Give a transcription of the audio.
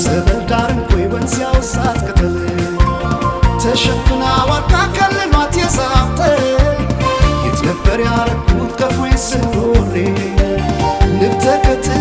ጸበል ዳር እንኮይ ወንዝ ያወሳት ቅጠል ተሸፍና ዋርካ ከልሏት የዛፍ ጥል የት ነበር ያረኩት ከፎይ ስኖሬ ንብ ተከትሎ።